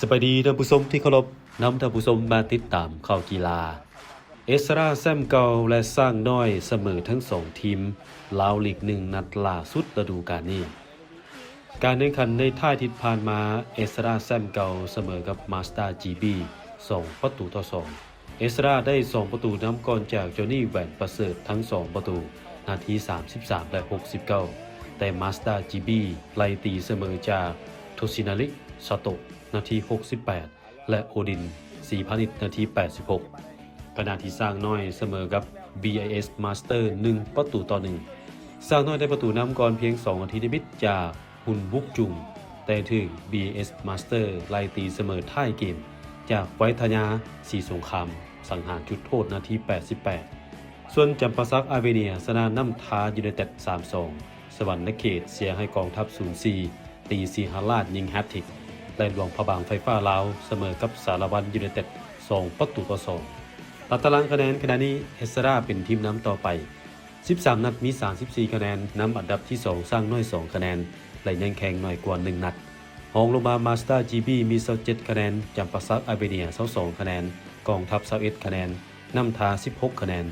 ສະບາຍດີທ່ານຜູ້ຊົມທີ່ເຄົາລົບ, ນຳທ່ານຜູ້ຊົມມາຕິດຕາມຂ່າວກິລາ. ເອສຣາແຊ້ມເກົ່າ ແລະ ຊ້າງນ້ອຍສະເໝີທັງສອງທີມ ລາວລີກໜຶ່ງ ນັດລ່າສຸດລະດູການນີ້. ການແຂ່ງຂັນໃນທ້າຍທິດຜ່ານມາ, ເອສຣາແຊ້ມເກົ່າສະເໝີກັບມາສຕາຈີບີ ສອງປະຕູຕໍ່ສອງ. ເອສຣາໄດ້ສອງປະຕູນຳກ່ອນຈາກຈອນນີ ແຫວນປະເສີດທັງສອງປະຕູ ນາທີສາມສິບສາມ ແລະ ຫົກສິບເກົ້າ, ແຕ່ມາສຕາຈີບີໄລ່ຕີສະເໝີຈາກໂທຊິນາລິ ຊາໂຕະ ນາທີຫົກສິບແປດ ແລະ ໂອດິນ ສີພານິດ ນາທີແປດສິບຫົກ. ຂະນະທີ່ຊ້າງນ້ອຍສະເໝີກັບບີໄອເອສມາສເຕີ ໜຶ່ງປະຕູຕໍ່ໜຶ່ງ. ຊ້າງນ້ອຍໄດ້ປະຕູນຳກ່ອນພຽງສອງນາທີນິດໆ ຈາກ ຮຸນບຸກຈຸງ, ແຕ່ຖືກບີເອສມາສເຕີໄລ່ຕີສະເໝີທ້າຍເກມຈາກໄວທະຍາ ສີສົງຄາມ ສັງຫານຈຸດໂທດນາທີແປດສິບແປດ. ສ່ວນຈຳປາສັກອາເວເນຍຊະນະນ້ຳທາຢູໄນເຕັດ ສາມສອງ, ສະຫວັນນະເຂດເສຍໃຫ້ກອງທັບ ສູນສີ່, ຕີສີຫະລາດຍິງແຮັດທຣິກ ແລະ ຫຼວງພະບາງໄຟຟ້າລາວສະເໝີກັບສາລະວັນຢູໄນເຕັດ ສອງປະຕູຕໍ່ສອງ. ຕາມຕາລາງຄະແນນຂະນະນີ້ ເອສຣາເປັນທີມນຳຕໍ່ໄປ ສິບສາມນັດມີສາມສິບສີ່ຄະແນນ, ນຳອັນດັບທີສອງຊ້າງນ້ອຍສອງຄະແນນ ແລະ ຍັງແຂ່ງໜ້ອຍກວ່າໜຶ່ງນັດ. ຮອງລົງມາມາສຕາຈີບີມີຊາວເຈັດຄະແນນ, ຈຳປາສັກອາເວເນຍຊາວສອງຄະແນນ, ກອງທັບຊາວເອັດຄະແນນ, ນ້ຳທາສິບຫົກຄະແນນ,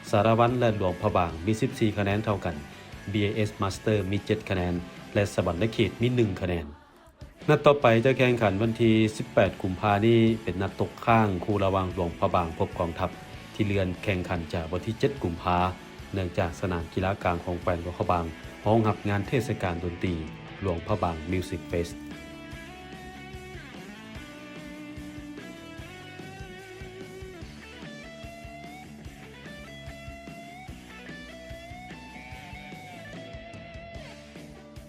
ສາລະວັນ ແລະ ຫຼວງພະບາງມີສິບສີ່ຄະແນນເທົ່າກັນ, ບີໄອເອສມາສເຕີມີເຈັດຄະແນນ ແລະ ສະຫວັນນະເຂດມີໜຶ່ງຄະແນນ. ນັດຕໍ່ໄປຈະແຂ່ງຂັນວັນທີສິບແປດກຸມພານີ້ ເປັນນັດຕົກຄ້າງຄູ່ລະຫວ່າງຫຼວງພະບາງພົບກອງທັບ ທີ່ເລື່ອນແຂ່ງຂັນຈາກວັນທີເຈັດກຸມພາ ເນື່ອງຈາກສະໜາມກິລາກາງຂອງແຂວງຫຼວງພະບາງຮອງຮັບງານເທດສະການດົນຕີ ຫຼວງພະບາງມິວສິກເຟສ.